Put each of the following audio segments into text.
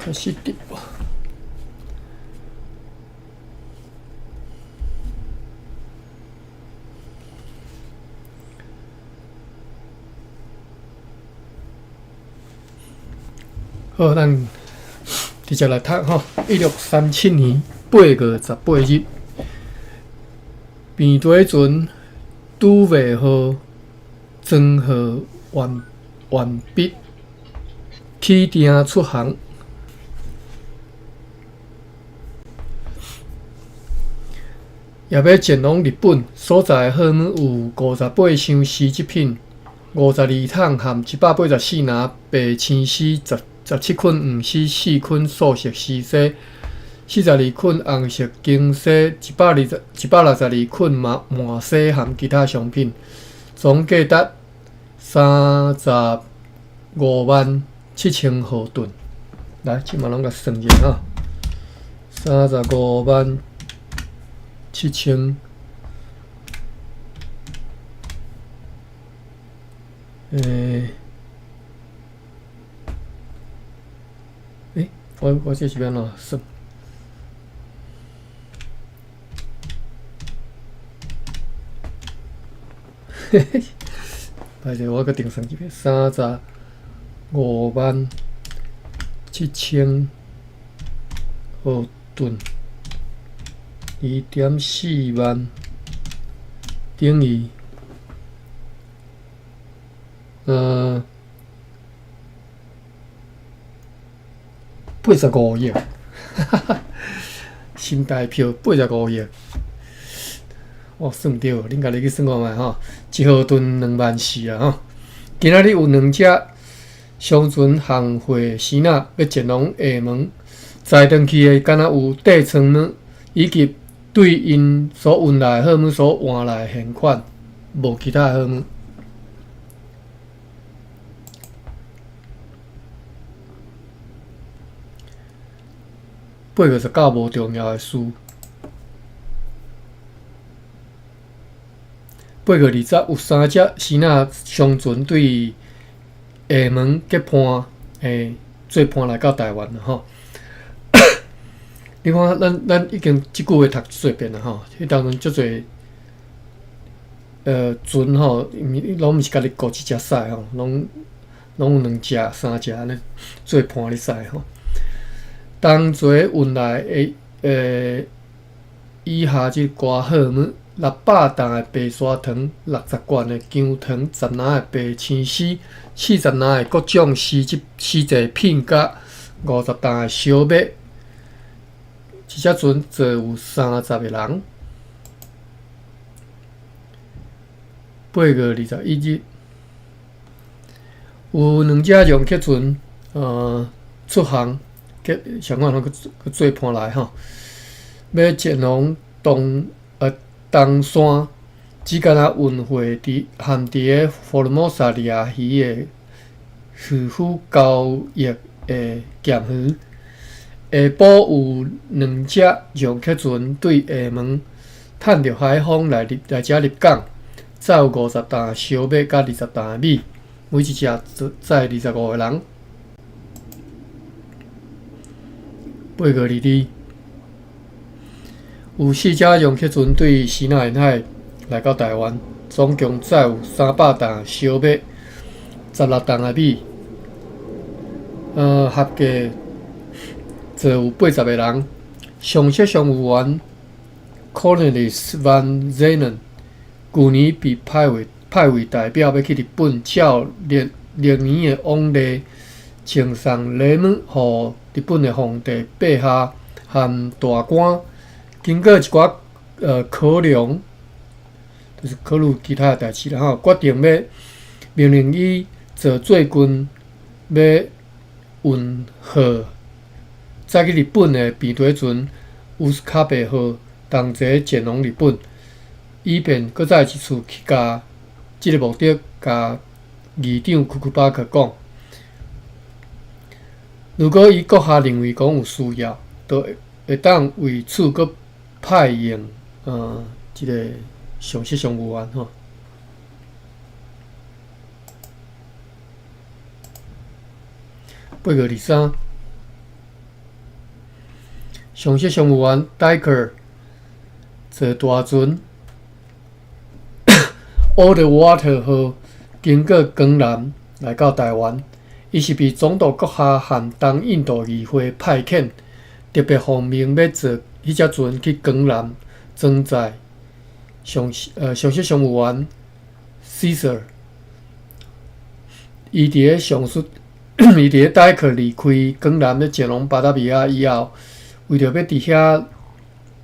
開始直播。好，咱直接來讀吼。1637年8月18日，平底船拄袂號裝貨完完畢，起訂出航。也欲前往日本，所載的貨物有58箱絲織品、52桶含184籃白青絲、17捆黃絲、4捆素色絲紗、42捆紅色經紗、162捆麻紗含其他商品，總價值357,000豪盾。來，這馬攏共算一下吼，三十五萬七千，欸，我這是欲按怎算？嘿嘿，歹勢，我閣重算一遍，357,000豪盾，2.4萬等於，85億，哈哈，新台票八十五億，我算對，恁家己去算看覓吼，1毫盾2.4萬啊吼。今仔日有兩隻商船航貨時仔欲前往廈門，載轉去的敢若有底倉物，以及對𪜶所運來的貨物所換來的現款，無其他的貨物。8月19無重要的事。8月20有三隻時仔商船對廈門結伴，做伴來到台灣啦吼。你看，咱已經這久話讀這濟遍啦吼。彼當陣足濟船吼，攏毋是家己顧一隻駛吼，攏有兩隻、三隻按呢做伴咧駛吼。同齊運來的以下這寡貨物：600擔的白砂糖、60罐的薑糖、10籃的白青絲、40籃的各種絲質絲製品，佮50擔的燒麥。一隻船載有30個人。8月21日，有兩隻楊客船，出航，去想看去去做伴來吼，欲前往東山，只干焦運貨佇含佇个福爾摩沙掠魚的漁夫交易的鹹魚。下晡有兩隻楊客船對廈門趁著海風來入來遮入港，載有50擔燒麥佮20擔米，每一隻載25個人。8月22，有四隻楊客船對西南沿海來到台灣，總共載有300擔燒麥、16擔的米，合計載有80個人。上席商務員 Cornelis van Zanen 舊年被派為代表，欲去日本，照歷歷年的往例，呈送禮物予日本的皇帝陛下和大官。經過一寡考量，就是考慮其他的代誌啦吼，決定欲命令伊坐最近欲運貨載去日本的平底船烏斯卡貝號同齊前往日本，以便閣再一次去共這个目的，共議長庫庫巴克講。如果伊閣下認為講有需要，就會當為此閣派用這个上席商務員吼。8月23，上述商務員戴克坐大船 Oudewater 號經過江南來到臺灣，伊是被總督閣下和東印度議會派遣，特別奉命欲坐彼隻船去江南裝載上述商務員 Caesar。伊佇咧戴克離開江南欲前往巴達維亞以後，為著欲佇遐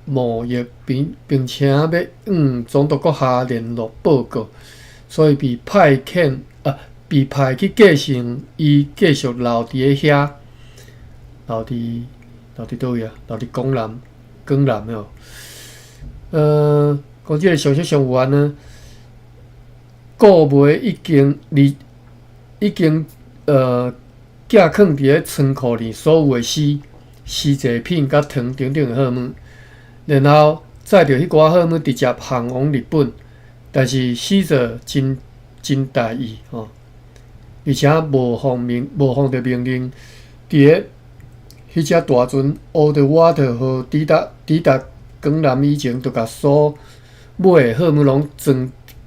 貿易，並且欲向總督閣下聯絡報告，所以被派去繼承伊繼續留佇咧遐，留佇佗位啊？留佇江南，江南哦。講這个上述商務員呢，購買已經寄囥佇咧倉庫裡所有的絲、絲製品佮糖等等的貨物，然後載著彼寡貨物直接航往日本。但是死者真真大意吼，而且無奉著命令，佇咧彼隻大船 Oudewater 號抵達江南以前，就共所買的貨物攏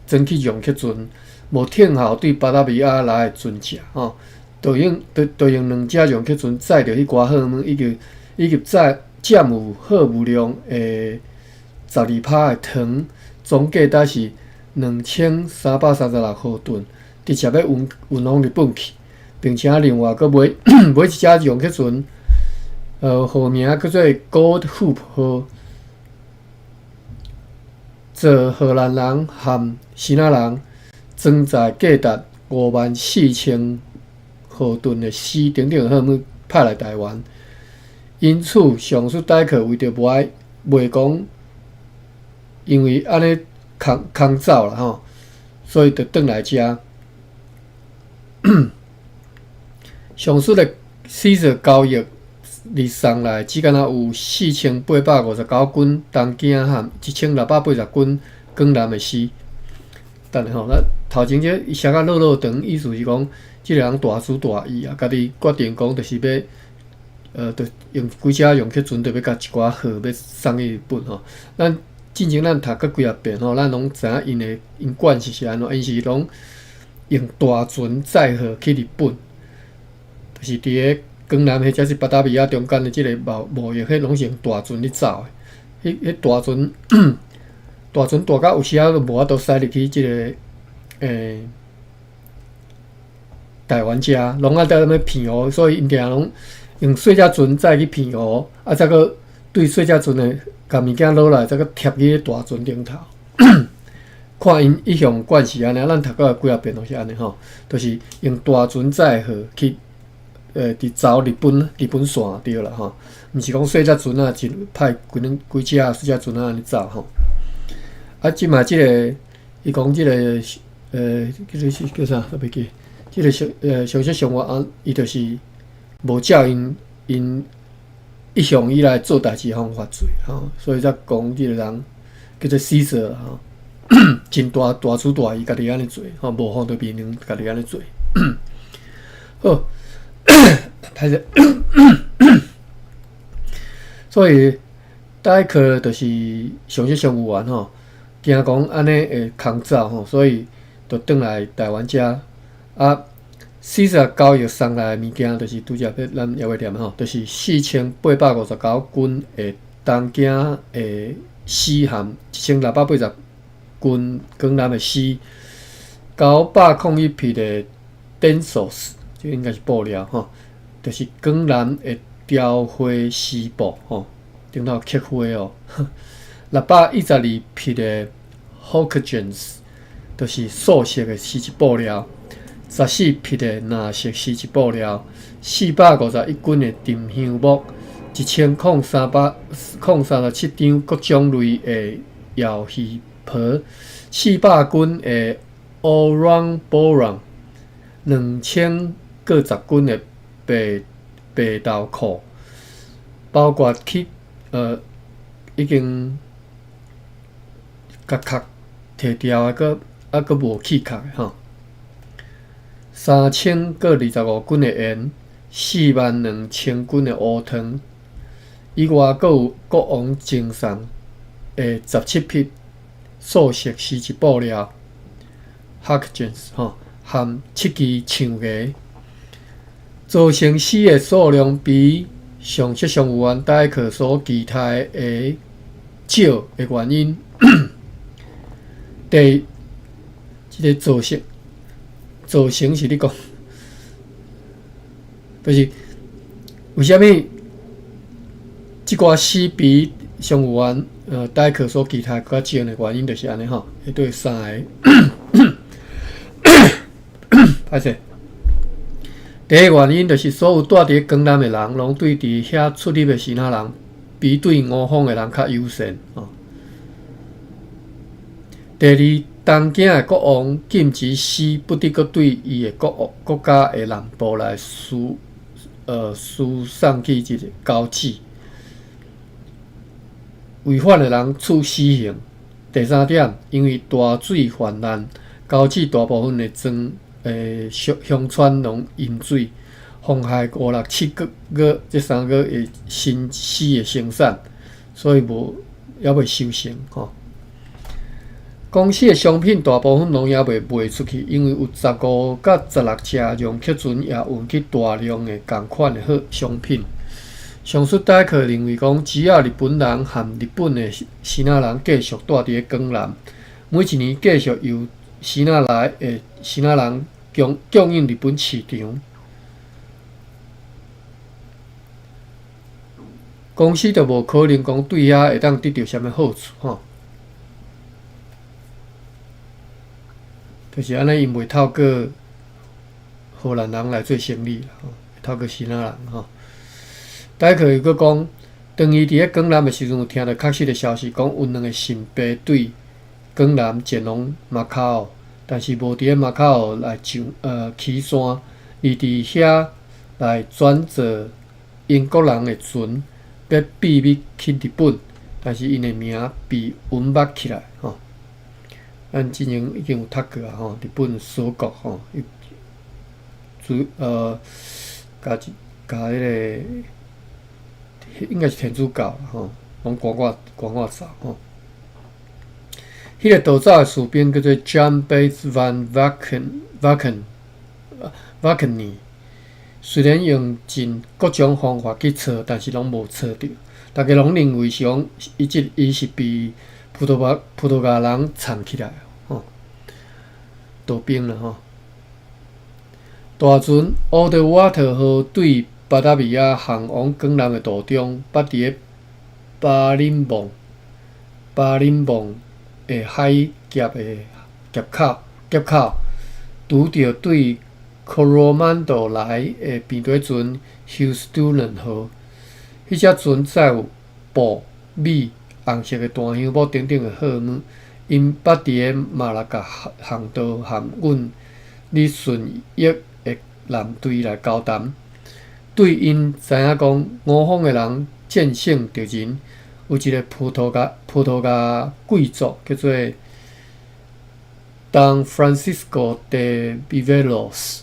裝去容客船，無聽候對巴達維亞來的船隻吼，就用兩隻容客船載著彼寡貨物，以及載佔有貨物量的12%的糖，總計達是2336毫噸，直接欲運往日本去，並且另外閣買一隻容客船，號名叫做 Goede Hoop 號，坐荷蘭人和支那人裝載價值54000毫噸的絲等等貨物派來臺灣。因此，上述戴克為著無愛袂講，因為按呢空空走啦吼，所以就轉來遮。上述的死者交易而送來，只干焦有4859斤東京和1680斤江南的絲。等下吼，咱頭前這伊寫甲落落長，意思是講，這个人大主大意啊，家己決定講就是欲，就用幾隻容客船，就欲共一寡貨欲送去日本吼。咱進前咱讀過幾仔遍吼，咱攏知影𪜶的𪜶慣勢是按怎，𪜶是攏用大船載貨去日本，就是佇个江南或者是巴達維亞中間的這个貿易，彼攏是用大船咧走的。彼大船，大船大甲有時仔都無法度駛入去這个臺灣遮，攏愛佇啥物澎湖，所以𪜶定攏用細隻船載去澎湖，啊，再閣對細隻船的共物件落來，再閣疊去大船頂頭。看𪜶一向慣勢按呢，咱讀過幾仔遍攏是按呢吼，就是用大船載貨去，佇走日本線對啦吼，毋是講細隻船仔一派幾兩幾隻細隻船仔按呢走吼。啊，這擺這个伊講這个叫做是叫啥？我袂記。這个上述上我啊，伊就是無照𪜶一向以來做代誌方法做吼，所以才講這个人叫做死者吼，真大大主大意，家己按呢做吼，無奉著命令，家己按呢做。好，歹勢。所以戴克就是上述商務員吼，驚講按呢會空走吼，所以就轉來臺灣遮。啊，四十交易送來的物件，就是拄才欲咱猶未念吼，就是4859斤的東京的絲和1680斤江南的絲，901匹的 Densos，這應該是布料吼，就是江南的雕花絲布吼，頂頭刻花哦。612匹的 Hawkins，就是素色的絲質布料。14匹的藍色絲質布料，451斤的沉香木，1037張各種類的鰩魚皮，400斤的 Orang Borang，2010斤的白豆蔻，包括去已經共殼提掉的，閣猶閣無去殼的吼。3025斤的鹽，42000斤的烏糖，以外，閣有國王贈送的17匹素色絲質布料 Hutchins 吼，含七支象牙。造成死的數量比上述商務員戴克所期待的少的原因，第這个造成是咧講，就是為啥物這寡死比商務員戴克所期待較少的原因，就是按呢吼，彼對三个，歹勢。第一個原因就是所有住佇咧江南的人，攏對佇遐出入的支那人，比對吳方的人較友善。吼。第二，東京的國王禁止死不得閣對伊的國家的南部來輸送去這个交趾，違反的人處死刑。第三點，因為大水泛濫，交趾大部分的莊鄉村攏淹水，妨害五六七個月這3個月的新絲的生產，所以無猶未收成吼。公司的商品大部分攏猶未賣出去，因為有15到16隻楊克船也運去大量的仝款的貨商品。上述戴克認為講，只要日本人和日本的支那人繼續住佇咧江南，每一年繼續由支那來的支那人供應日本市場，公司就無可能講對遐會當得著啥物好處吼。就是按呢，𪜶袂透過荷蘭人來做生意啦，吼，透過支那人吼。戴克又閣講，當伊佇咧江南的時陣，有聽著確實的消息，講有兩个新兵對江南前往馬卡奧，但是無佇咧馬卡奧來上起山，而佇遐來轉坐英國人的船，欲秘密去日本，但是𪜶的名被隱瞞起來吼。咱之前已經有讀過啊吼，日本鎖國吼，主共共彼个應該是天主教吼，攏趕我走吼。彼个逃走的士兵叫做 Jan Bates van Vaken 雖然用盡各種方法去揣，但是攏無揣著。大家攏認為是講，伊是被葡萄牙人藏起來，吼，逃兵啦吼。大船 Oudewater 號對巴達維亞航往江南的途中，捌佇咧巴林望的海峽的峽口，拄著對 Coromandel 來的平底船休斯頓號。彼隻船載有布、米、紅色的檀香木等等的貨物，𪜶捌佇咧馬六甲航道和阮李順益的艦隊來交談。對𪜶知影講，吳方的人戰勝敵人，有一个葡萄牙貴族叫做 Don Francisco de Viveros，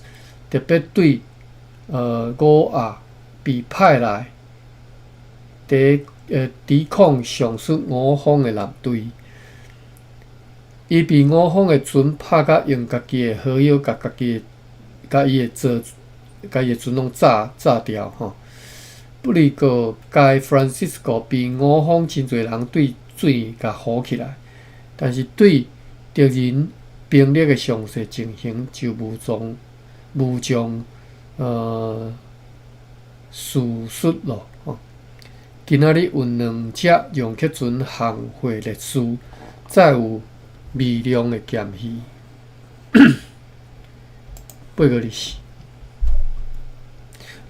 特別對五亞被派來抵抗上述吳方的艦隊。伊被吳方的船拍甲用家己的火藥，共家己共伊的座，共伊的船攏炸掉吼。不過，該 Francisco 被吳方真濟人對水共唬起來，但是對敵人兵力的詳細情形就無從敘述咯。吼，今仔日有兩隻楊克船行貨列書，載有微量的鹹魚。8月24，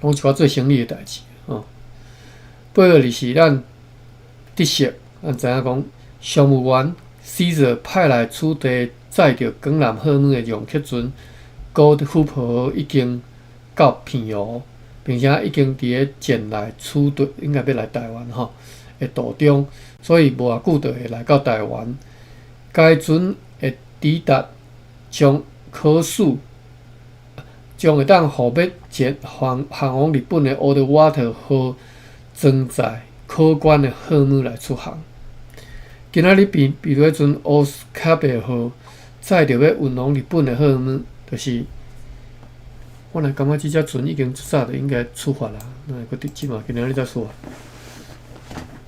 攏一寡做生意的代誌吼。8月24，咱得悉，咱知影講，商務員 Caesar 派來此地載著江南貨物的楊克船 Goede Hoop 號已經到澎湖，並且已經佇咧前來此地，應該欲來台灣吼的途中，所以無偌久就會來到台灣。該船會抵達將可使將會當予欲前航往日本的 Oudewater 號裝載可觀的航母來出航。今仔日比比如彼陣奧斯卡貝號載著欲運往日本的航母，就是我若感覺這隻船已經早就應該出發啦，哪會閣佇這馬今仔日才出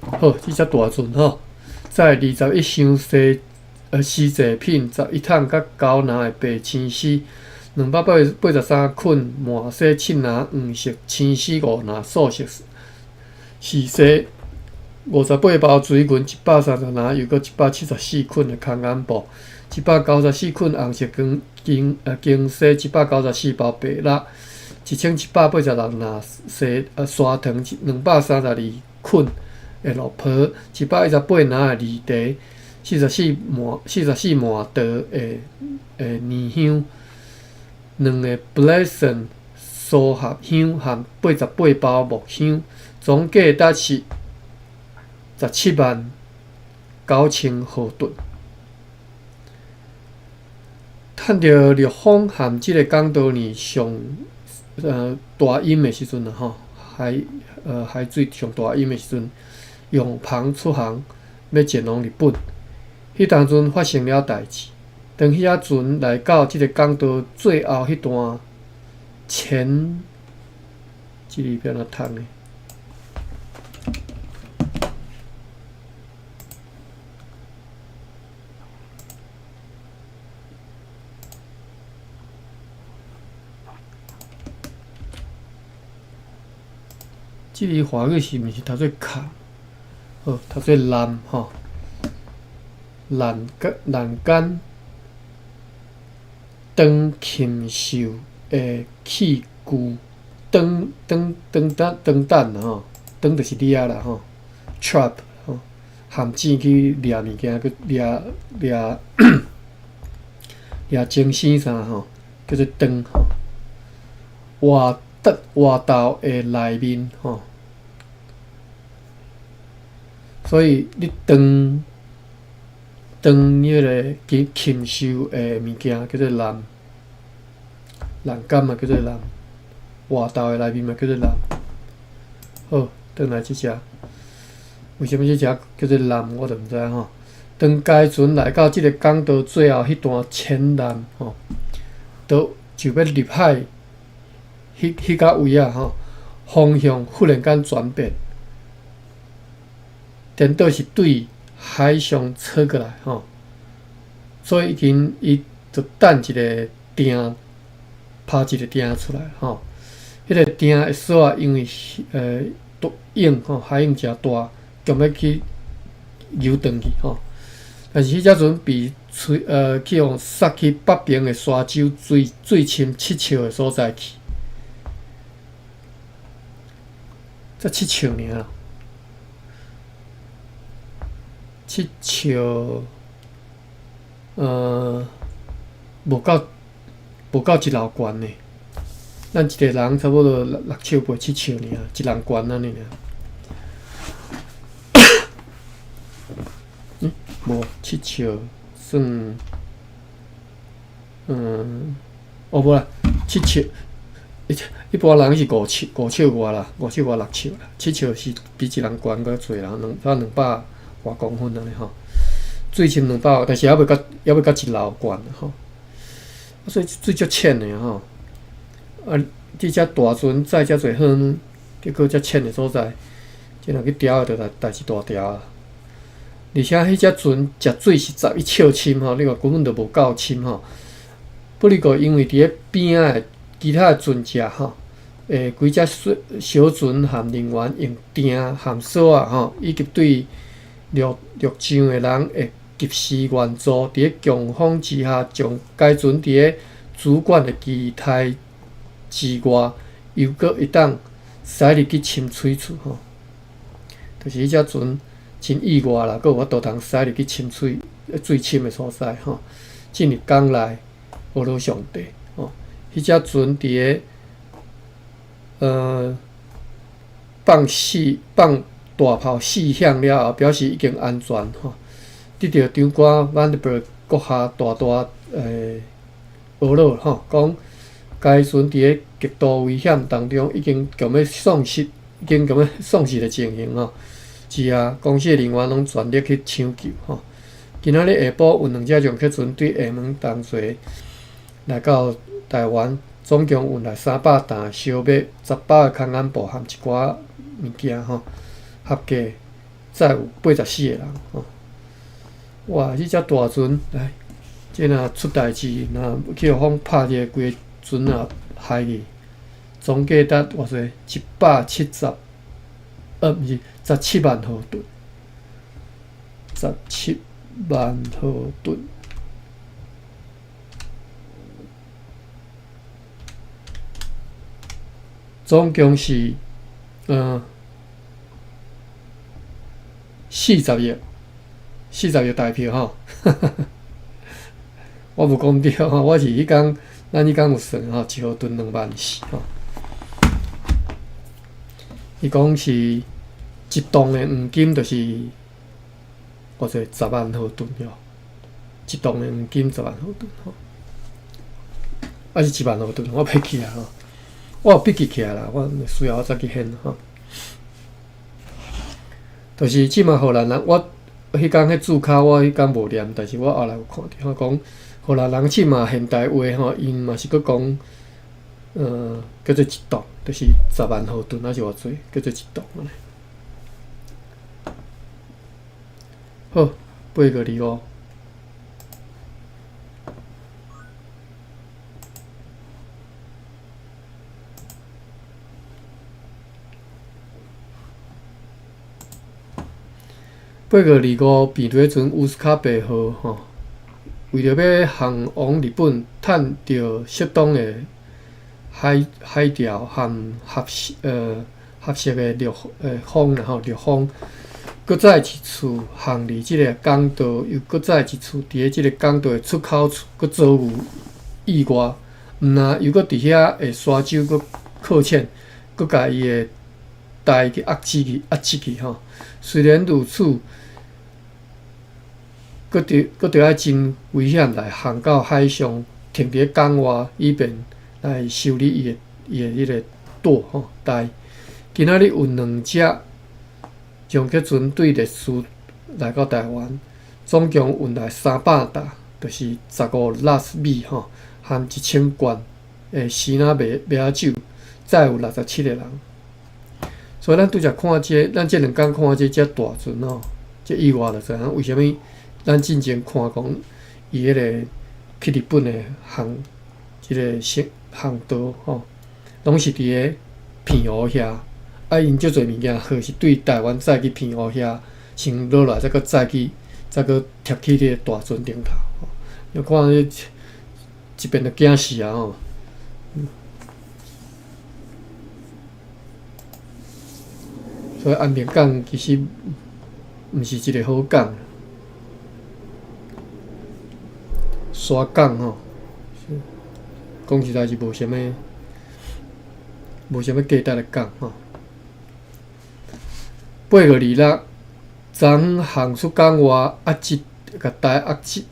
發？好，這隻大船吼，載21箱絲製品，11桶佮九籃的白青絲，283捆麻紗7籃，黃色青絲5籃，素色絲紗58包水銀130籃，又閣174捆的空眼布，194捆紅色經經經紗，194包白蠟，1186籃砂糖，232捆的綠皮，118籃的梨茶，44滿袋的年香，兩个 Blessing 蘇合香和88包木香，總價值是179,000豪頓。趁著熱風和這个港刀呢上大淹的時陣啊吼，海水上大淹的時陣，勇帆出航欲前往日本。彼當陣發生了代誌，當彼隻船來到這个港道最後彼段前，這个欲按怎讀呢？這个華語是毋是讀做卡？好，讀做難吼。欄欄杆當禽獸的器具，當當當當當等吼，當就是掠啦吼，trap 吼，陷阱去掠物件，去掠掠掠精神啥吼，叫做當吼。活得活豆的內面吼，所以你當當彼个禽禽獸的物件叫做欄，欄杆嘛叫做欄，活豆的內面嘛叫做欄。好，轉來這隻，為啥物這隻叫做欄，我就毋知吼。當該船來到這个港道最後彼段淺欄吼，都就欲入海。彼彼个位仔吼，方向忽然間轉變，顛倒是對海上扯過來吼，所以已經伊就等一个碇，拍一个碇出來吼。彼个碇的索仔因為大湧吼，海湧誠大，強欲去游轉去吼。但是彼隻船被吹去予殺去北爿的沙洲水深7尺的所在去。才七尺爾，七尺，無夠一樓懸呢。咱一个人差不多6尺半7尺爾，一人懸按呢爾。無七尺算，哦無啦，七尺。一般人是5尺，5尺外啦，5尺外6尺啦，7尺是比一人懸閣濟啦，差200外公分按呢吼。水深兩百，但是猶未到一樓懸吼。所以水足淺的吼。啊，這隻大船載遮濟貨物，結果遮淺的所在，這若去牢的，就代誌大條啊。而且彼隻船食水是11尺深吼，你看根本就無夠深吼。不過因為佇咧邊仔的其他的船隻吼，幾隻小船和人員用碇和索仔吼，以及對陸上的人會及時援助。佇咧強風之下，將該船佇咧主管的期待之外，猶閣會當駛入去深水處吼。就是彼隻船真意外啦，閣有法度通駛入去深水水深的所在吼，進入港內，呵咾上帝吼。彼隻船佇咧放大炮4響了後，表示已經安全吼。得著長官 Vandenberg 閣下大大呵咾吼，講該船佇咧極度危險當中，已經強欲喪失，已經強欲喪失的情形吼。是啊，公司的人員攏全力去搶救吼。今仔日下晡有兩隻撞客船對廈門東舷來到台灣，總共運來300擔燒麥、10包的空眼布含一寡物件吼，合計載有84個人吼。哇！這隻大船來，這若出代誌，若去予風拍著，規个船啊害去，總計達偌濟？170，毋是十七萬荷噸，十七萬荷噸。總共是，40億，40億台幣吼。我無講對吼，我是彼工，咱彼工有算吼，一荷噸2萬4吼。伊講是一噸的黃金，就是偌濟十萬荷噸喲。一噸的黃金十萬荷噸吼，還是一萬荷噸？我袂記啊吼。我有筆記起來啦，我需要我再去現吼。就是這馬荷蘭人，我彼工彼字卡我彼工無念，但是我後來有看著吼，講荷蘭人這馬現代話吼，𪜶嘛是閣講，叫做一噸，就是十萬荷噸，還是偌濟，叫做一噸按呢。好，8月25。8月25，平地船烏斯卡白號吼，為著欲航往日本，趁著適當的海潮和合適的掠風啦吼，掠風，閣再一次航離這个港道，又閣再一次佇咧這个港道的出口處閣遭遇意外，毋但又閣佇遐的沙洲閣擱淺，閣共伊的台去壓死去吼。雖然如此，閣著愛真危險來航到海上，停佇咧港外，以便來修理伊的彼个舵吼台。今仔日有兩隻撞客船對列斯來到台灣，總共運來300擔，就是15拉米吼，含1000罐的生仔麥仔酒，載有67個人。所以咱拄才看這個，咱這兩工看這隻大船吼，這意外就知影為啥物咱進前看講伊彼个去日本的航，這个航道吼，攏是佇个澎湖遐，啊，𪜶足濟物件貨是對台灣載去澎湖遐，先落來，再閣載去，再閣貼去這个大船頂頭。你看這一遍就驚死啊吼！所以安平港其實毋是一个好港，沙港吼，講實在是無啥物價值的港吼。8月26，昨昏航出港外壓制，共台壓制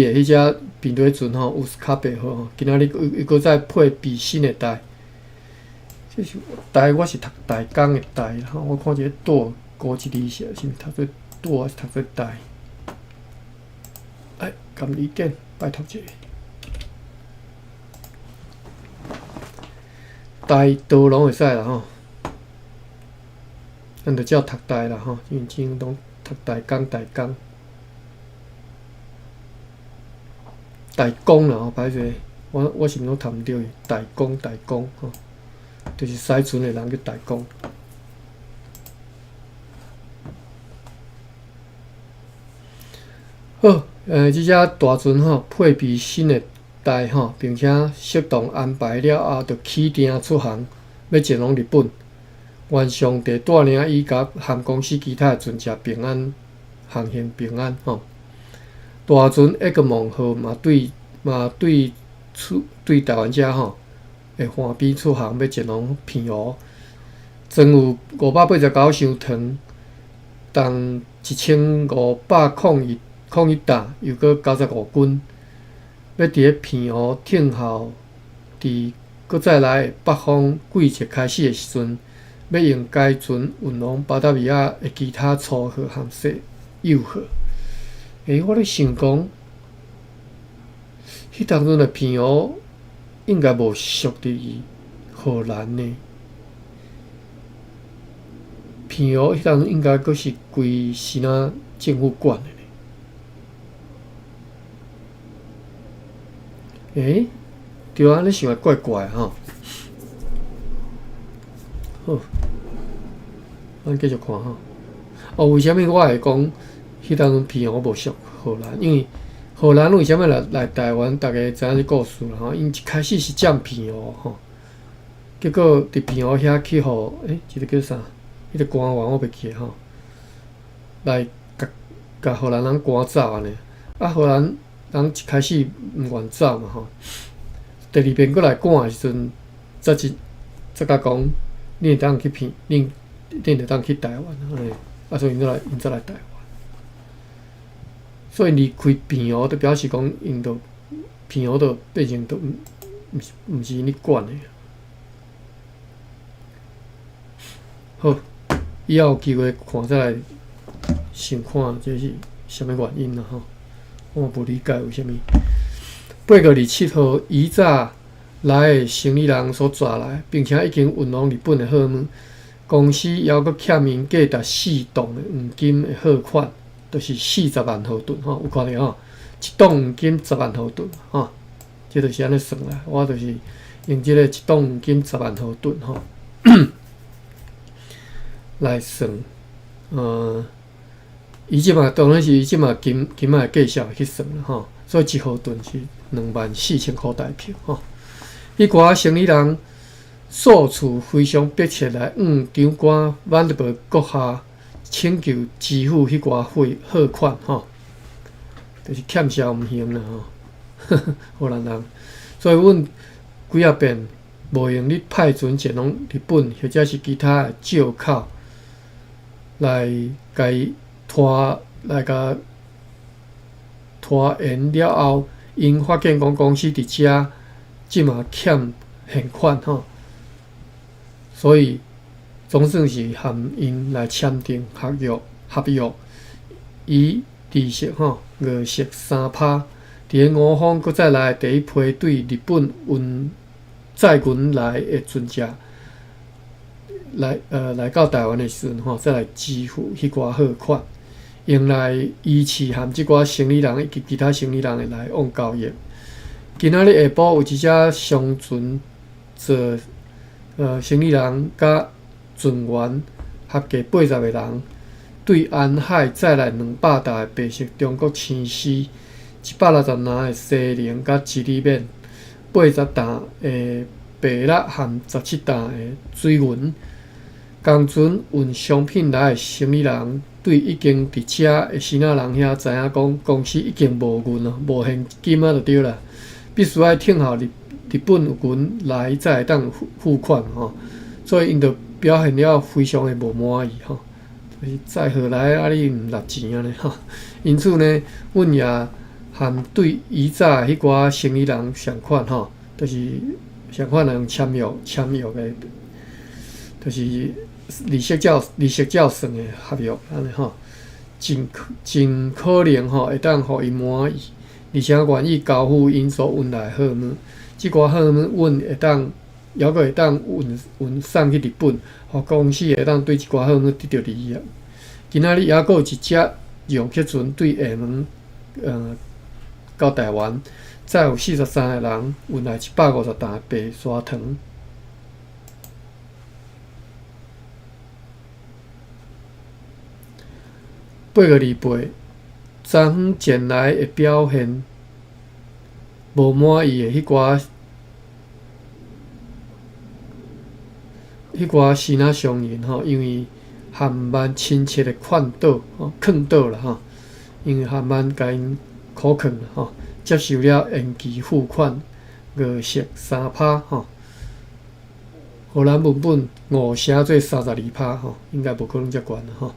的彼隻平底船吼，烏斯卡白號吼，今仔日又閣再配備新的台。這是台，我是讀台工的台吼，我看這个桌高一字是毋是讀做桌，還是讀做台？哎，共意見，拜託一下。台刀攏會使啦吼，咱就照讀台啦吼，因為真攏讀台工台工，台工啦吼，歹勢，我是毋攏讀毋著去，台工台工吼。就是駛船的人叫台工。好，這隻大船吼，配備新的台吼，並且適當安排了後，就起訂出航，欲前往日本。願上帝帶領伊佮含公司其他的船隻平安航行平安吼。大船埃格蒙號嘛對台灣遮吼。會岸邊出航，欲前往澎湖，裝有589箱糖，重1501擔，又閣95斤，欲佇咧澎湖等候，佇閣再來的北風季節開始的時陣，欲用該船運往巴達維亞的其他粗貨和細幼貨。欸，我咧想講，彼當陣的澎湖應該無屬佇荷蘭呢。澎湖彼當陣應該閣是歸支那政府管的呢。欸，對啊，按呢想會怪怪吼。好，咱繼續看吼。哦，為啥物我會講彼當陣澎湖無屬荷蘭？因為荷蘭為啥物來來台灣？大家知影這故事啦吼。𪜶一開始是佔澎湖吼，結果佇澎湖遐去予欸，這個叫啥？彼個官員我袂記得吼，來共共荷蘭人趕走按呢。啊，荷蘭人一開始毋願走嘛吼。第二遍閣來趕的時陣，才一才共講，恁會當去澎，恁恁會當去台灣按呢。啊，所以𪜶才來，𪜶才來台灣。所以離開澎湖，就表示講，𪜶就澎湖就變成就毋毋是毋是𪜶咧管的。好，以後有機會看再來想看這是啥物原因啦吼。我嘛無理解為啥物。8月27號，以早來的生理人所帶來，並且已經運往日本的貨物，公司猶閣欠𪜶價值四棟的黃金的貨款，就是40萬豪盾吼，有看著吼？一棟黃金10萬豪盾吼，這就是按呢算啦。我就是用這個一棟黃金十萬豪盾吼來算。伊這馬當然是伊這馬金金仔的價數去算啦吼，所以一豪盾是24,000箍台票吼。彼寡生理人數次非常迫切來向長官萬德伯閣下請求支付彼寡貨貨款吼，就是欠潲毋還啦吼，荷蘭人。所以阮幾仔遍無閒咧派船前往日本或者是其他的藉口來共伊拖來共拖延了後，𪜶發現講公司佇遮這馬欠現款吼，所以總算是含𪜶來簽訂合約，合約以利息吼五息3趴，佇咧五方閣再來第一批對日本運載銀來的船隻來來到台灣的時陣吼，再來支付彼寡貨款，用來維持含這寡生理人以及其他生理人的來往交易。今仔日下晡有一隻商船坐生理人佮船員合計80個人，對安海載來200擔的白色中國青絲，160籃的西寧佮吉利面，80擔的白蠟含17擔的水銀。工船運商品來的生理人，對已經佇遮的支那人遐知影講，公司已經無銀咯，無現金啊，就對啦。必須愛等候日日本有銀來，才會當付付款吼。所以𪜶就表現了非常的無滿意吼。就是載貨來啊，你毋納錢按呢吼。因此呢，阮也含對以早彼寡生理人仝款吼，就是仝款來用簽約簽約的，就是利息照利息照算的合約按呢吼，盡盡可能吼會當予𪜶滿意，而且願意交付𪜶所運來的貨物。這寡貨物阮會當猶閣會當運運送去日本，予公司會當對這寡貨物得著利益。今仔日猶閣有一隻遊客船對廈門，到台灣，載有43個人，運來150擔白砂糖。8月28，昨昏前來的表現無滿意的彼寡彼寡支那商人吼，因為含萬親切的勸導吼，勸導啦吼，因為含萬共𪜶苦勸吼，接受了延期付款五息3趴吼。荷蘭文本五寫做32趴吼，應該無可能遮懸啦吼。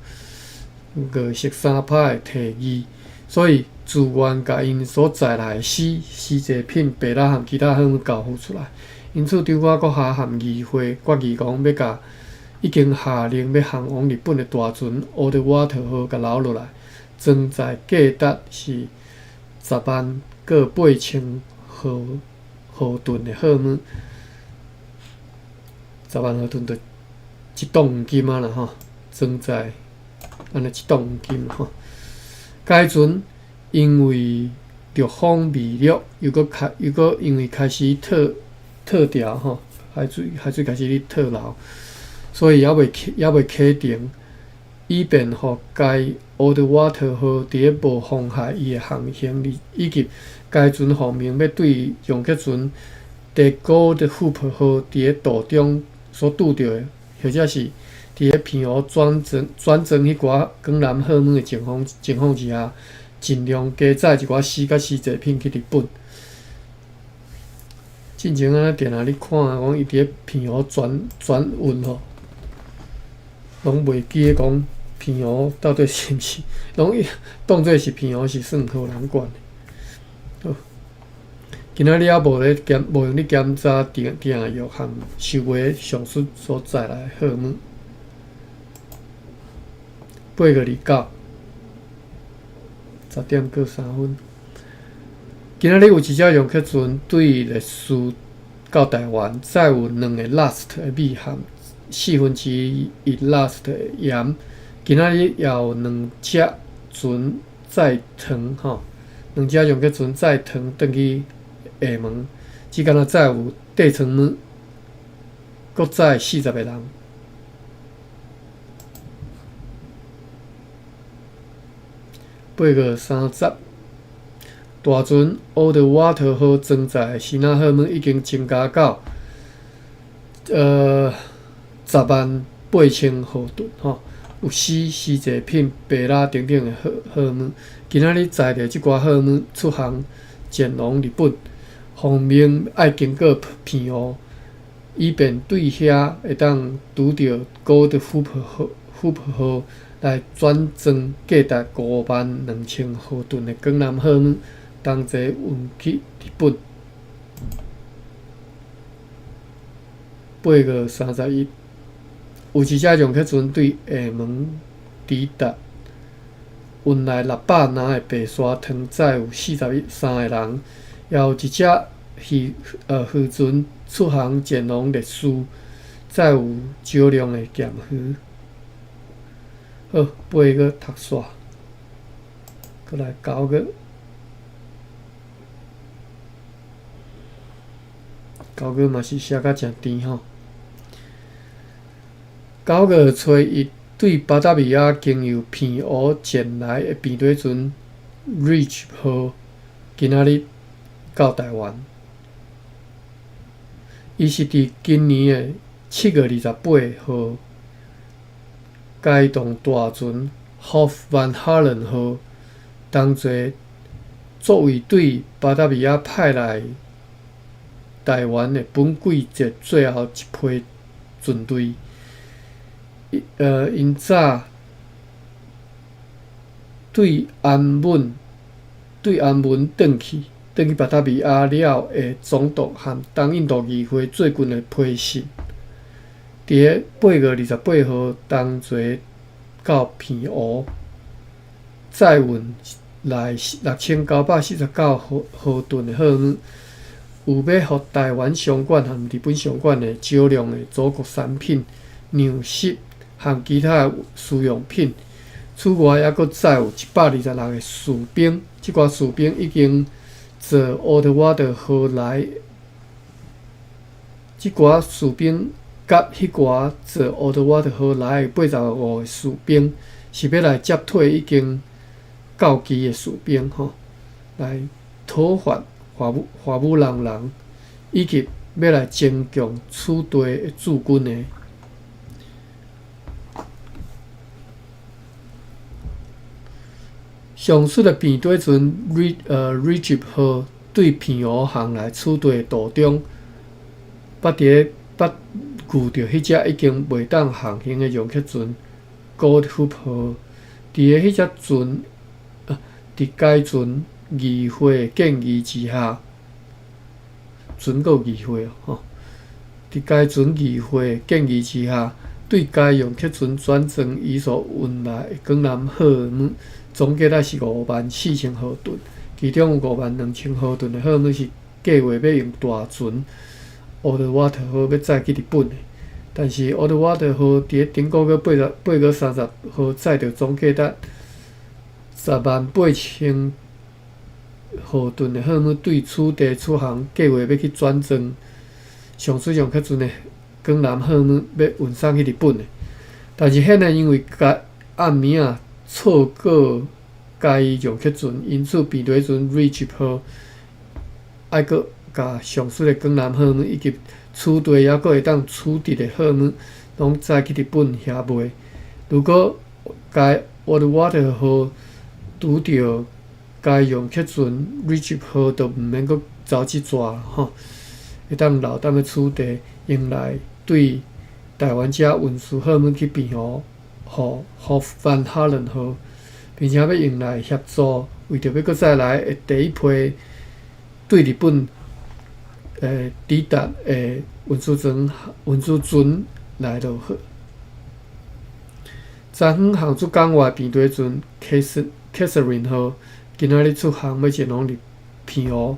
五息3趴的提議，所以自願共𪜶所載來的絲絲製品、白蠟和其他貨物交付出來。因此，長官閣下含議會決議講，欲共已經下令欲航往日本的大船奧德瓦特號共留落來，裝載價值是10萬閣8000毫毫噸的貨物，10萬毫噸就一噸黃金仔啦吼，裝載按呢一噸黃金吼。該船因為熱風未落，又閣開又閣因為開始退退潮吼，海水海水開始咧退流，所以猶未猶未啟程，以便予該奧德瓦特號佇咧無妨害伊的航行，以及該船奉命欲對楊克船 De Goede Hoop 號佇咧途中所拄著的，或者是佇咧澎湖轉裝轉裝彼寡江南貨物的情況情況之下，盡量加載一寡絲佮絲製品去日本。進前仔定定咧看講伊佇咧澎湖轉轉運吼，攏袂記得講澎湖到底是毋是，攏當做是澎湖是算荷蘭管的。好，今仔日猶無咧檢，無閒咧檢查訂訂約和收尾上述所載來的貨物。8月29，10點閣3分。今仔日有一隻楊克船對列斯到台灣，載有兩個 last 的米和1/4 last 的鹽。今仔日也有兩隻船載糖吼，兩隻楊克船載糖轉去廈門，只敢若載有底層物，閣載40個人。8月30，大船奧德瓦特號裝載的支那貨物已經增加到10萬8000毫噸吼，有絲、絲製品、白蠟等等的貨貨物。今仔日載著這寡貨物出航前往日本，奉命愛經過澎湖，以便對遐會當拄著高德虎號、虎號來轉裝價值5萬2千毫噸的江南貨物，同齊運去日本。8月31，有一隻楊克船對廈門抵達，運來600籃的白沙糖，載有43個人。也有一隻漁漁船出航前往列斯，載有少量的鹹魚。好，8月讀煞，閣來9月，9月嘛是寫甲誠甜吼。9月初一，對巴達維亞經由澎湖前來的平底船 Rich 號，今仔日到台灣。伊是佇今年的7月28號，該棟大船 Hof van Holland 號同齊作為對巴達維亞派來台灣的本季節最後一批船隊。𪜶早對安穩對安穩轉去，轉去巴達維亞了的總督和東印度議會最近的批信，佇咧8月28號同齊到澎湖，載運來6949毫毫噸的貨物，有欲予台灣商館和日本商館的少量的祖國產品、糧食和其他的需用品。此外，猶閣載有126個士兵，這寡士兵已經坐奧特瓦特號來，這寡士兵佮彼寡坐奧特瓦特號來的85個士兵，是欲來接替已經到期的士兵吼，來討伐華武華武人人，以及欲來增強此地的駐軍的。上述的平底船 Rich 號對澎湖航來此地的途中，捌佇咧捌遇著彼隻已經袂當航行的楊克船 Good Hope 號。佇咧彼隻船，佇該船議會的建議之下，船閣有議會哦，吼！佇該船議會的建議之下，對該用客船轉裝伊所運來的江南貨物，總計是54,000荷噸，其中有52,000荷噸的貨物是計劃欲用大船烏德瓦特號欲載去日本的。但是烏德瓦特號佇咧頂個月8月30號載著總計達108,000荷噸的貨物對此地出航，計劃欲去轉裝上水上客船的江南貨物，欲運送去日本的。但是現在因為該暗暝仔錯過該用客船，因此平底船 Ridge 號愛閣共上述的江南貨物以及此地猶閣會當處置的貨物，攏載去日本遐賣。如果該 Water 號拄著該用客船 Ridge 號，就毋免閣走這逝吼，會當留踮咧此地，用來對台灣遮運輸貨物去澎湖，予 Hof van Holland 號，並且欲用來協助為著欲閣再來的第一批對日本抵達的運輸船來落貨。昨昏航出港外平底船 Catherine 號，今仔日出航欲前往澎湖，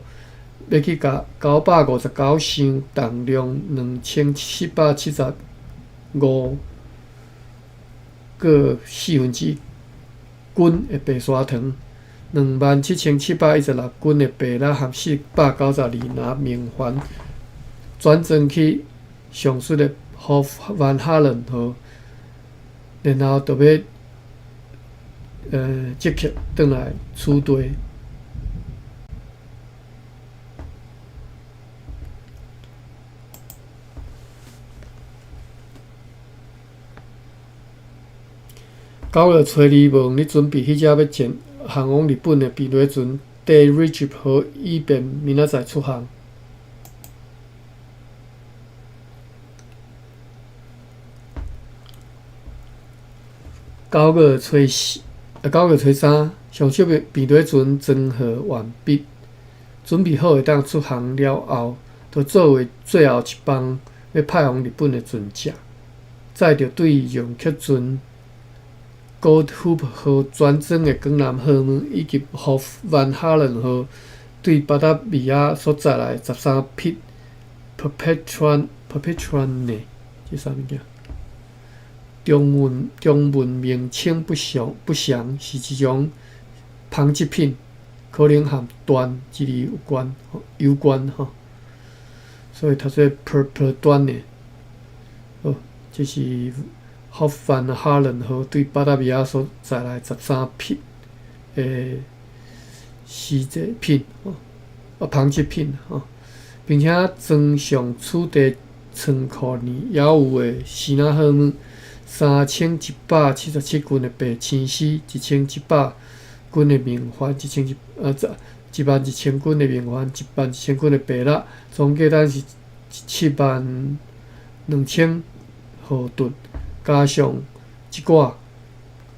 欲去共959箱重量2775.25斤的白砂糖，27,716斤的白蠅和492籃明礬，轉裝去上述的 Hof van Holland 號，然後就欲即刻轉來此地。9月初2無閒咧準備彼隻欲前航往日本的平底船 Day 號，以便明仔載出航。9月初4，9月初3，上述的平底船裝貨完畢，準備好會當出航了後，就作為最後一班欲派往日本的船隻，載著對用客船 Good Hope 號轉裝的江南貨物，以及 Hof van Holland 號對巴達維亞所載來13匹 Perpetuane，這啥物件？中文名稱不詳，是一種紡織品，可能和緞這字有關吼。所以讀做 Perpetuane。好，這是 Hof van Holland 號對巴達維亞所載來13匹的絲製品，紡織品吼，並且裝上此地倉庫內猶有的支那貨物。3,177斤的白青絲，1,100斤的明礬，11,000斤的明礬，11,000斤的白蠅，總計等是72,000荷噸，加上這寡，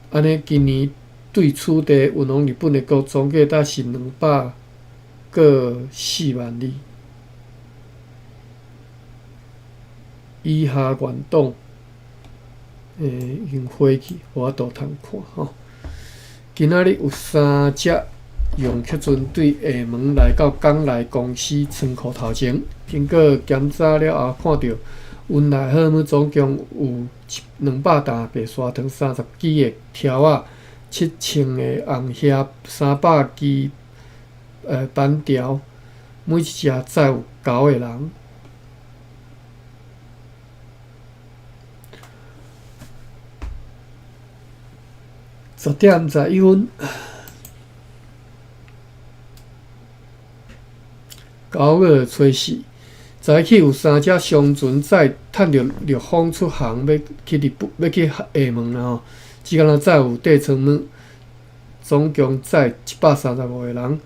按呢今年對此地運往日本的穀，總計才是200過4萬里。以下原檔。已經火去，無法度通看吼。今仔日有三隻用客船對廈門來到港內公司倉庫頭前，經過檢查了後，看著運來貨物總共有200擔白砂糖、30支的柱仔、7,000個紅蝦、300支板條，每一隻載有9個人。10點11分，9月初4，早起有三隻商船載趁著逆風出航，欲去日本，欲去廈門啦吼。只敢若載有底倉物，總共載135個人。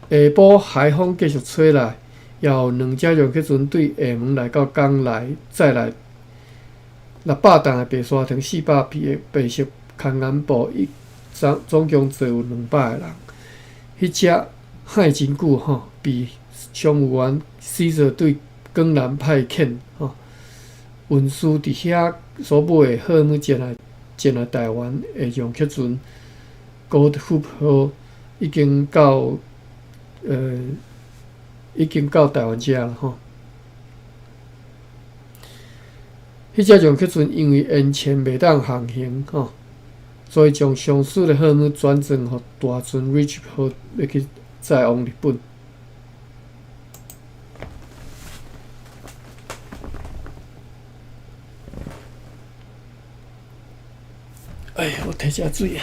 下晡海風繼續吹來，也有兩隻用客船對廈門來到港內，載來600擔的白砂糖、400匹的白色空眼布，總共載有200個人。彼隻海真久吼，被商務員 Caesar 對江南派遣吼，運輸佇遐所買的貨物前來前來臺灣的楊克船 Goede Hoop 號已經到呃已經到臺灣遮啦吼。彼隻楊克船因為延簽袂當航行吼，所以將上述的貨物轉贈予大船 Rich 號欲去載往日本。哎，我提一下水。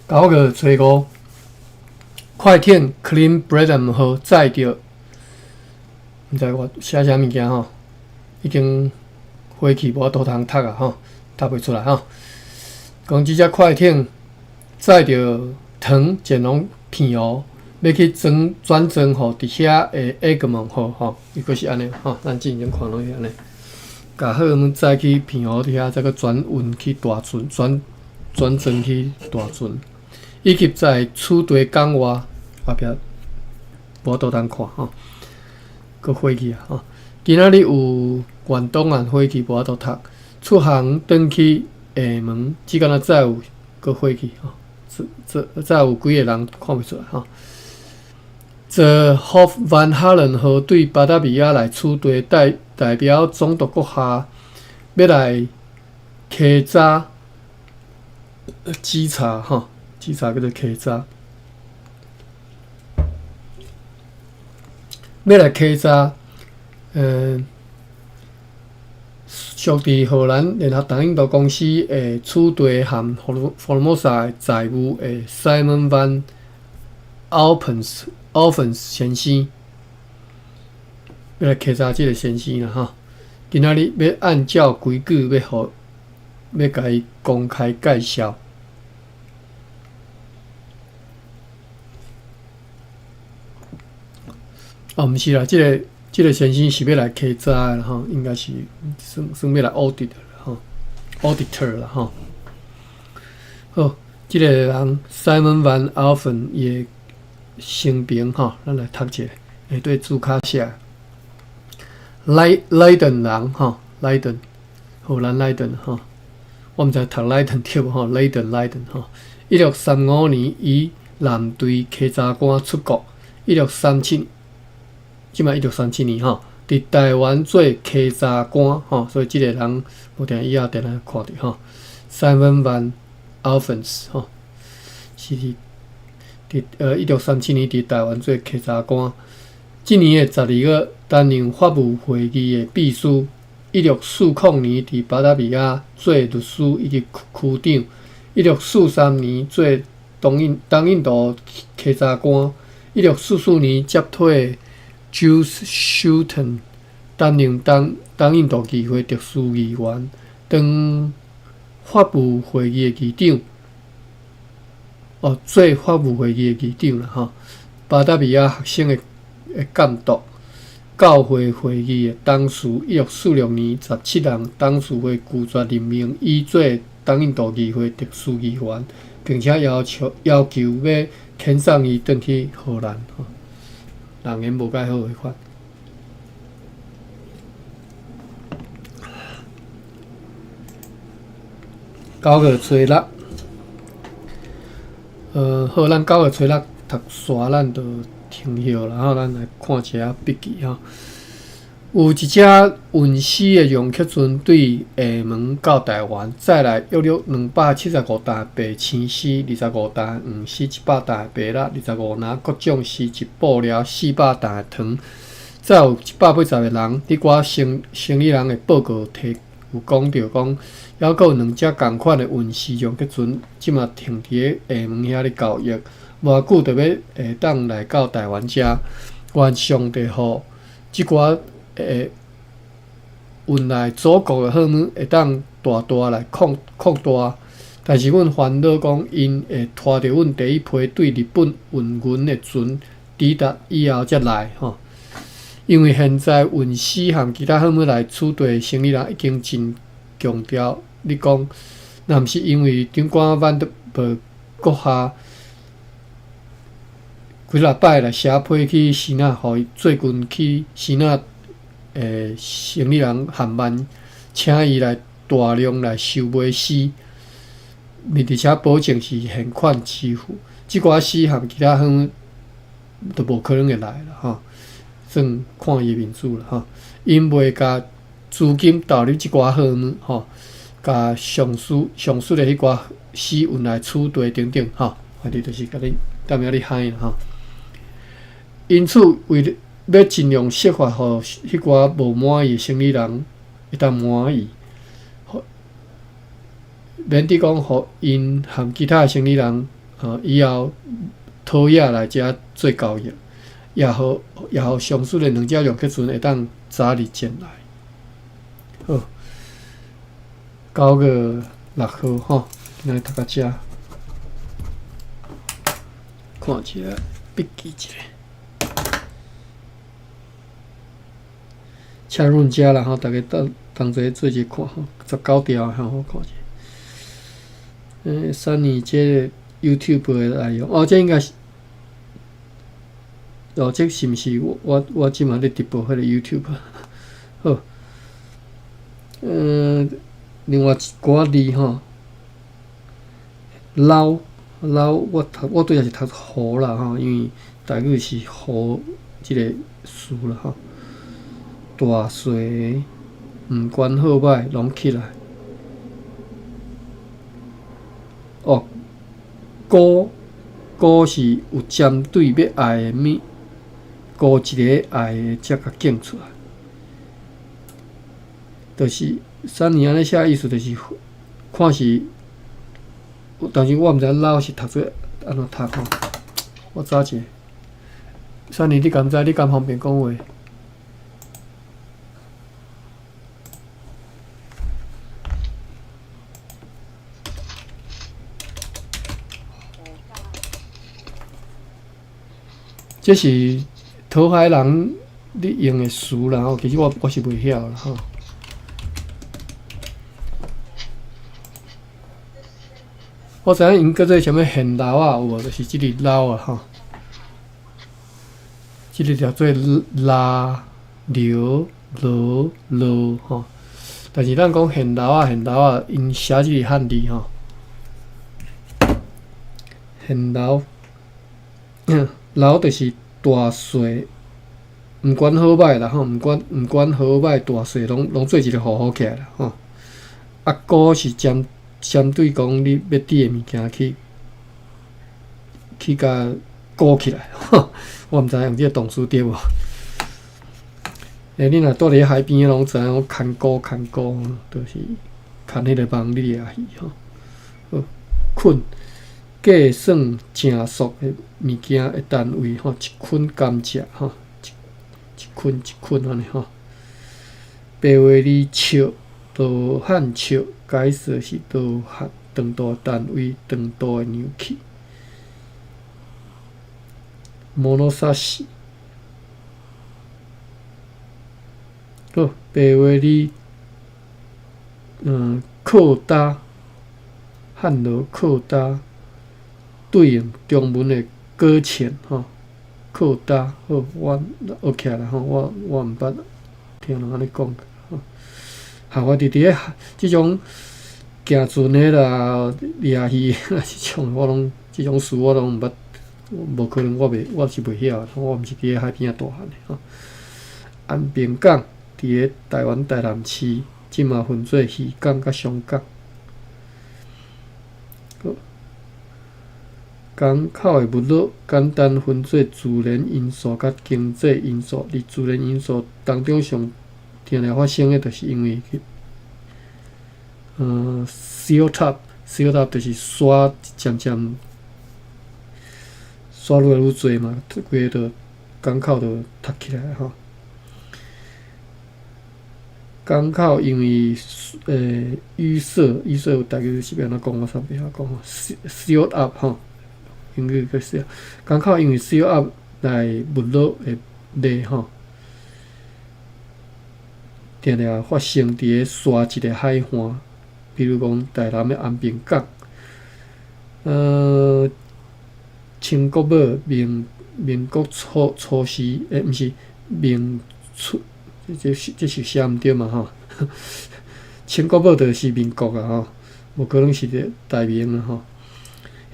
九月初五，快艇 Klein Bredam 號載著，毋知我寫啥物件吼，已經火去無法度通讀啊吼，讀袂出來吼。講這隻快艇載著糖前往澎湖，欲去轉轉裝予佇遐的 Egmont 號吼，伊閣是按呢吼，咱之前看攏是按呢，共貨物載去澎湖佇遐，再閣轉運去大船，轉轉裝去大船。以及在此地港外後壁無法度通看吼，閣火去啊吼。今仔日有原檔案火去無法度讀，出航轉去廈門，只敢若載有閣火去吼，這這載有幾個人看袂出來吼。坐 Hof van Holland 號對巴達維亞來此地代代表總督閣下欲來稽查稽查吼。稽查叫做稽查，欲來稽查，屬佇荷蘭聯合東印度公司的此地和福爾摩沙的財務的 Simon van Alphens Alphens 先生，欲來稽查這个先生啦吼。今仔日欲按照規矩欲予欲共伊公開介紹。哦，毋是啦，這个這个先生是欲來稽查的吼，應該是算算欲來 audit 啦吼，auditor 啦吼。好，這个人 Simon van Alphen 伊的生平吼，咱來讀一下，下底註卡寫。萊萊頓人吼，萊頓，荷蘭萊頓吼，我毋知讀萊頓對無吼，萊頓萊頓吼。1635年，以艦隊稽查官出國。1637。這擺1637年吼，佇臺灣做稽查官吼，所以這个人無定以後定定看著吼。Simon van Alphens 吼，是佇佇1637年佇臺灣做稽查官。這年的12月，擔任法務會議的秘書。1640年佇巴達維亞做律師以及區長。1643年做東印東印度稽查官。1644年接替 Jules Schouten 擔任東東印度議會特殊議員，當法務會議的議長，哦，做法務會議的議長啦吼。巴達維亞學生的的監督，教會會議的董事。1646年，17人董事會拒絕任命伊做東印度議會特殊議員，並且要求要求欲遣送伊轉去荷蘭。吼，人緣無蓋好彼款。九月初六，好，咱九月初六讀煞，咱就停歇，然後咱來看一下筆記吼。有一隻運屍的楊克船對廈門到臺灣，載來約略275擔白青絲、25擔黃絲、100擔白肉、25籃各種絲質布料、400擔糖。再有180個人，佇寡生生理人的報告提有講著講，猶閣有兩隻仝款的運絲量客船，這馬停佇咧廈門遐咧交易，無偌久就欲會當來到台灣遮。願上帝予這寡會運來祖國的貨物會當大大來擴擴大。但是阮煩惱講，𪜶會拖著阮第一批對日本運銀的船抵達以後才來吼。因為現在運絲和其他貨物來此地的生理人已經真強調，你講，若毋是因為長官萬德伯閣下幾若擺來寫批去支那，予伊最近去支那的生理人喊慢，請伊來大量來收買絲，而且保證是現款支付。這寡絲和其他貨物都無可能會來啦，吼。算看伊面子啦，吼。𪜶袂共資金投入這寡貨物，吼，共上述上述的彼寡絲運來此地等等，吼，反正就是共你踮遐咧嗨啦，吼。因此，為了欲盡量設法予彼寡無滿意的生理人會當滿意，免得講予𪜶和其他的生理人，以後討厭來遮做交易。也予也予上述的兩隻兩客船會當早日前來。好，9月6號吼，今仔日讀到遮，看一下筆記一下。請潤遮啦吼，逐家同同齊做伙看吼，19條吼，我看一下。三年這个 YouTube 的內容，哦，這應該是。哦，這是毋是我我我這馬咧直播彼个 YouTube？好，另外一寡字吼，撈撈，我讀我對也是讀河啦吼，因為台語是河這个詞啦吼。大細毋管好歹攏起來。哦，孤孤是有針對欲愛的物。孤一个愛的才共揀出來，就是三年按呢寫意思，就是看是，但是我毋知老是讀做按怎讀吼。我查一下，三年你敢知？你敢方便講話？這是討海人咧用的詞啦吼，其實我我是袂曉啦吼。我知影𪜶叫做啥物現撈仔有無？就是這个撈啊吼，這个叫做拉、流、羅、羅吼。但是咱講現撈仔、現撈仔，𪜶寫這个漢字吼，現撈，撈就是大細，毋管好歹啦吼，毋管毋管好歹大細，攏攏做一个糊糊起來啦吼。啊，孤是針針對講你欲佇的物件去去共裹起來，我毋知用這个動詞對無？欸，你若蹛佇海邊，攏知影牽孤牽孤，就是牽彼个網你掠魚吼。好，捆計算正數的物件的單位吼，一捆甘蔗吼，一一捆一捆按呢吼。白話字尺，羅漢尺，解說是羅漢長度單位，長度的量器。物差し。好，白話字，靠擔，漢羅靠擔，對應中文的搁淺吼，靠擔好，我學起來吼，我我毋捌聽人按呢講吼。哈，我佇佇咧這種行船的啦、掠魚的這種，我攏這種詞我攏毋捌，無可能我袂，我是袂曉，我毋是佇咧海邊仔大漢的吼。安平港佇咧台灣台南市，這馬分做漁港佮商港。好，港口的沒落，簡單分做自然因素佮經濟因素。佇自然因素當中，上定定發生的，就是因為silt up，silt up 就是沙漸漸沙愈來愈濟嘛，規个就港口就塞起來吼。港口因為淤塞，淤塞台語是欲按怎講？我煞袂曉講吼，silt up 吼，英語叫 silt。港口因為 silt up 來沒落的例吼，定定發生佇咧沙質的海岸，比如講台南的安平港。清國寶民國初初時，毋是明初。這是寫毋對嘛吼？清國寶就是民國啊吼，無可能是台明啊吼。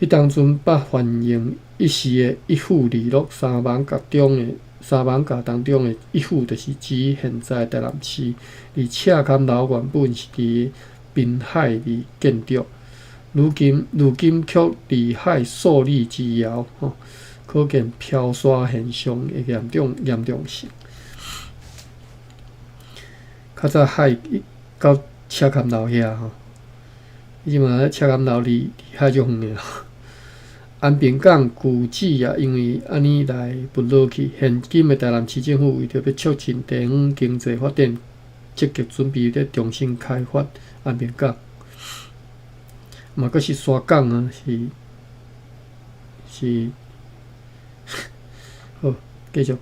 彼當陣捌繁榮一時的一府二鹿三艋舺中的三艋舺當中的一府，就是指現在台南市。而赤崁樓原本是佇濱海的建築，如今卻離海數里之遙吼，可見飄沙現象的嚴重性。較早海到赤崁樓遐吼，伊這馬赤崁樓離海足遠的。安平港舊址也因為按呢來沒落去。現今的台南市政府為著欲促進地方經濟發展，積極準備咧重新開發安平港。嘛，閣是沙港啊，是是。好，繼續。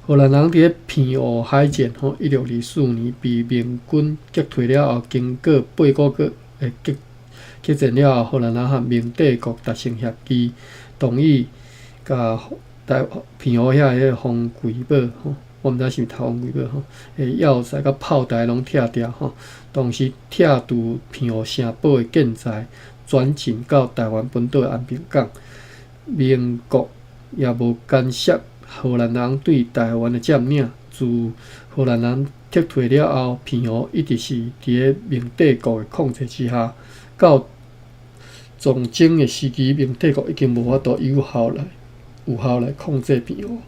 荷蘭人佇咧澎湖海戰吼，1624年被明軍擊退了後，經過8個月的激戰了後，荷蘭人和明帝國達成協議，同意共台澎湖遐彼個風櫃堡吼，我毋知是毋是讀風櫃堡吼，的要塞佮炮台攏拆掉吼，同時拆除澎湖城堡的建材，轉進到台灣本島安平港。明國也無干涉荷蘭人對台灣的佔領。自荷蘭人撤退了後，澎湖一直是佇咧明帝國的控制之下。到崇禎的時期，明帝國已經無法度有效來控制澎湖。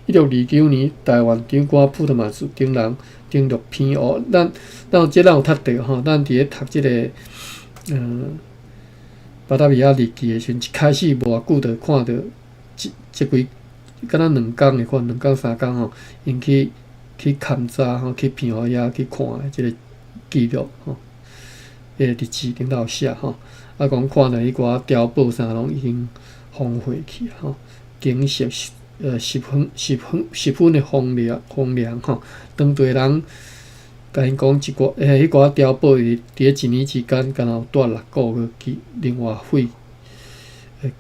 1629年，台灣長官普特曼斯等人登陸澎湖。咱這咱有讀著吼，咱佇咧讀這个巴達維亞日記的時陣，一開始無偌久就看著這幾敢若2工的款，2工3工吼，𪜶去勘察吼，去澎湖遐去看的這个記錄吼，彼個日誌頂頭寫吼，啊講看著彼寡碉堡啥攏已經荒廢去吼，景色十分十分十分的荒涼吼。當地人共𪜶講一寡，彼寡碉堡佇咧一年之間，敢若有蹛6個月，去另外廢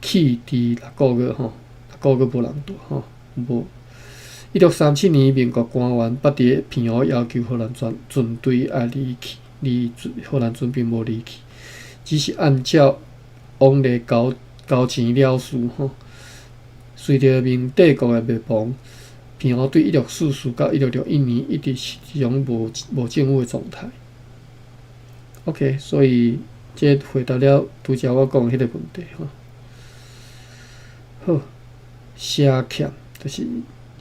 棄置六個月吼，六個月無人蹛吼，無。1637年，民國官員捌佇咧澎湖要求荷蘭船隊愛離去，荷蘭船並無離去，只是按照往例交錢了事吼。隨著明帝國的滅亡，澎湖對1644到1661年一直是一種無政府的狀態。OK，所以這回答了拄才我講彼個問題吼。好，寫欠就是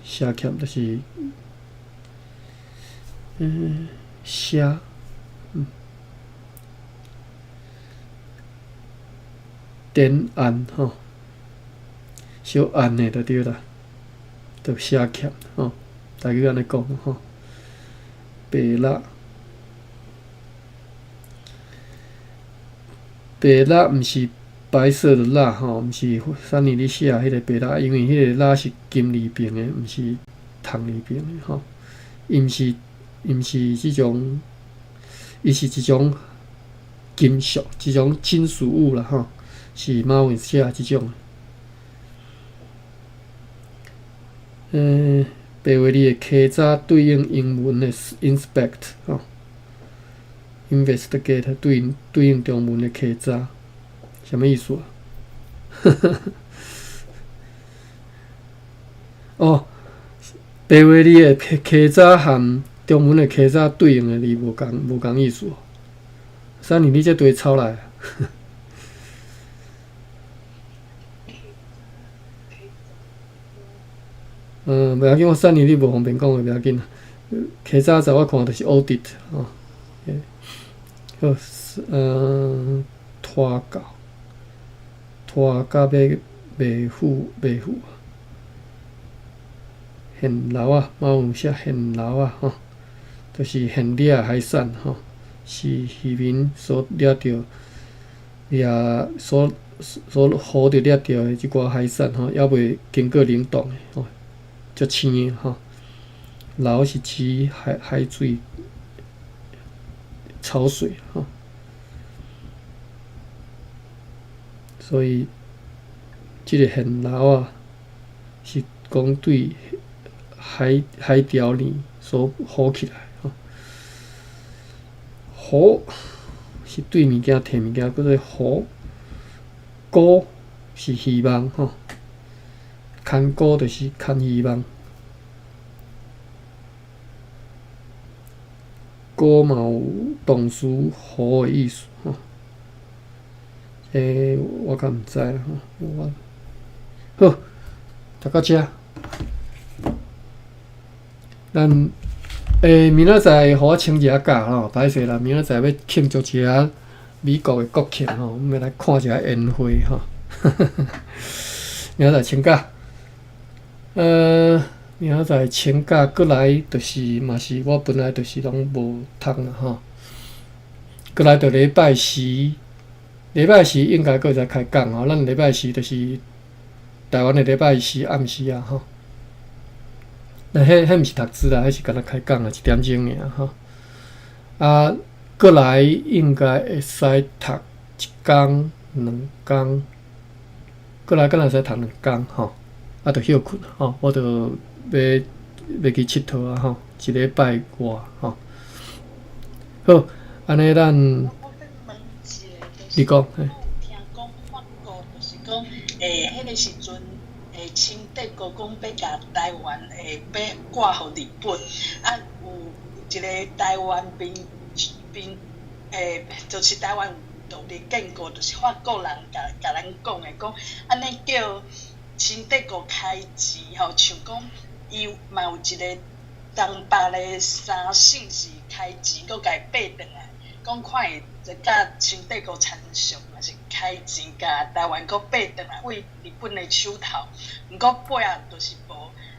寫欠就是，寫，典案吼，小按的就對啦，就寫欠吼，台語按呢講吼，白蠟，白蠟毋是白色的蠟吼，毋是啥物你寫彼個白蠟，因為彼個蠟是金字旁的，毋是蟲字旁的吼，伊毋是這種，伊是一種金屬，一種金屬物啦吼，是馬文寫這種。白話字的稽查對應英文的 inspect 吼，investigate 對應中文的稽查，啥物意思啊？哦，白話字的稽查和中文的稽查對應的字無仝意思。啥物？你這對抄來？袂要緊，我三年你無方便講的，袂要緊啦。稽查查我看就是 audit 吼，好，拖到，拖到欲袂赴袂赴，現撈啊，嘛有寫現撈啊，吼，就是現掠海產吼，是漁民所掠著掠所所捕著掠著的這寡海產吼，猶未經過冷凍的吼，足鮮的吼。撈是指海水、潮水吼，所以這个現撈啊，是講對海潮裡所捕起來吼。捕是對物件提物件，叫做捕。孤是希望吼，牽孤就是牽希望。孤嘛有動詞予的意思吼，這我較毋知啦吼。我好，讀到遮，咱明仔載予我請一下假吼，歹勢啦，明仔載欲慶祝一下美國的國慶吼，阮欲來看一下煙花吼。明仔載請假，明仔載請假，閣來就是嘛是我本來就是攏無讀啦吼。閣來就禮拜四，禮拜四應該閣會使開講吼。咱禮拜四就是台灣的禮拜四暗時啊吼。那彼毋是讀書啦，彼是干焦開講啊，一點鐘爾吼。啊，閣來應該會使讀一工、兩工，閣來敢若會使讀兩工吼。啊，就歇睏吼，我就欲去𨑨迌啊吼，一禮拜外吼。好，按呢咱，你講。我有聽講法國就是講，彼个時陣，清帝國講欲共台灣欲割予日本，啊，有一个台灣民民就是台灣獨立建國，就是法國人共咱講的，講按呢叫清帝國開錢吼，像講伊嘛有一个東北的三省是開錢，閣共伊爬轉來，講看會佮清帝國親像，嘛是開錢共台灣閣爬轉來，對日本的手頭。毋過尾仔就是無，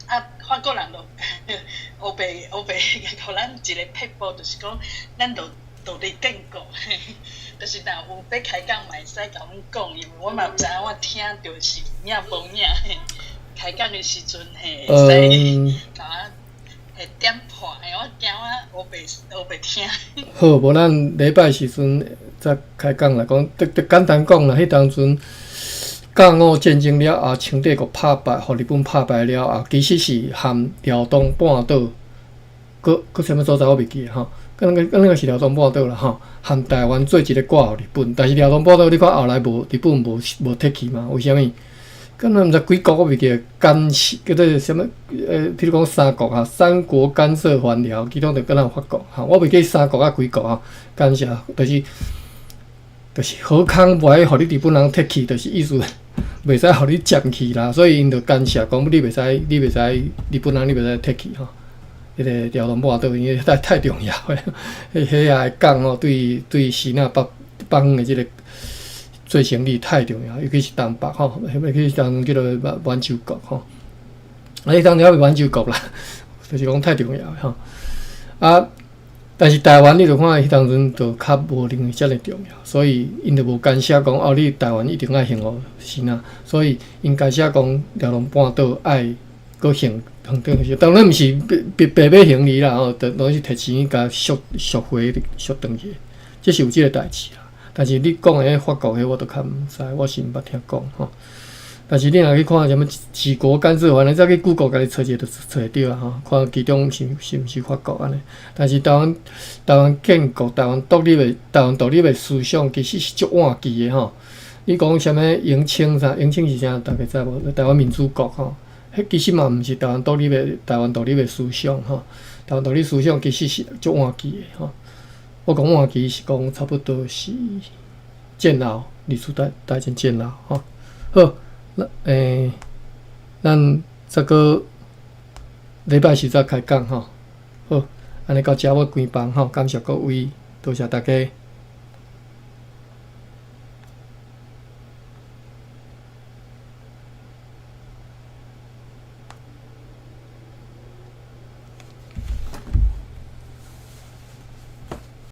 啊，法國人就烏白烏白，予咱一个撇步，就是講咱就獨立建國，就是若有欲開講嘛會使共阮講，因為我嘛毋知影我聽著是有影無影。開講的時陣嘿，會使共我會點破，我驚我烏白烏白聽。好，無咱禮拜時陣再開講來講，特特簡單講啦，彼當陣甲午戰爭了後，清帝國拍敗，予日本拍敗了後，其實是含遼東半島，閣閣啥物所在我袂記吼，敢若是遼東半島啦吼，含台灣做一个割予日本，但是遼東半島你看後來無日本無提去嘛？為啥物？敢若毋知幾國我袂記，干涉叫做啥物？譬如講三國啊，三國干涉還遼，其中就敢若有法國吼，我袂記三國啊幾國啊，干涉就是好康袂愛予你日本人提去，就是意思袂使予你佔去啦，所以𪜶就干涉講你袂使，你袂使日本人你袂使提去吼。彼个遼東半島因為太重要了，彼遐个港吼，對支那北北方的這个做生意太重要，尤其是東北吼，尤其是當陣叫做滿洲國吼，啊，彼當陣猶未滿洲國啦，就是講太重要吼。啊，但是台灣你著看彼當陣就較無認為遮爾重要，所以𪜶就無干涉講哦，你台灣一定愛還予支那，所以𪜶干涉講遼東半島愛閣還還轉去，當然毋是白白白還伊啦吼，當然是提錢共贖回贖轉去，這是有這个代誌啦。但是你講的彼法國彼我都較毋知，我是毋捌聽講吼。但是你若去看啥物幾國干涉，反正再去 Google 家己揣一下就揣會著啊吼。看其中是毋是法國按呢？但是台灣建國、台灣獨立的思想其實是足晚期的吼。你講啥物迎清啥？迎清是啥？大家知無？台灣民主國吼，彼其實嘛毋是台灣獨立的思想吼。台灣獨立思想其實是足晚期的吼。我講晚期是講差不多是戰後二次大戰戰後吼。好，咱這個禮拜四再開講吼。好，按呢到遮我關房吼，感謝各位，多謝大家。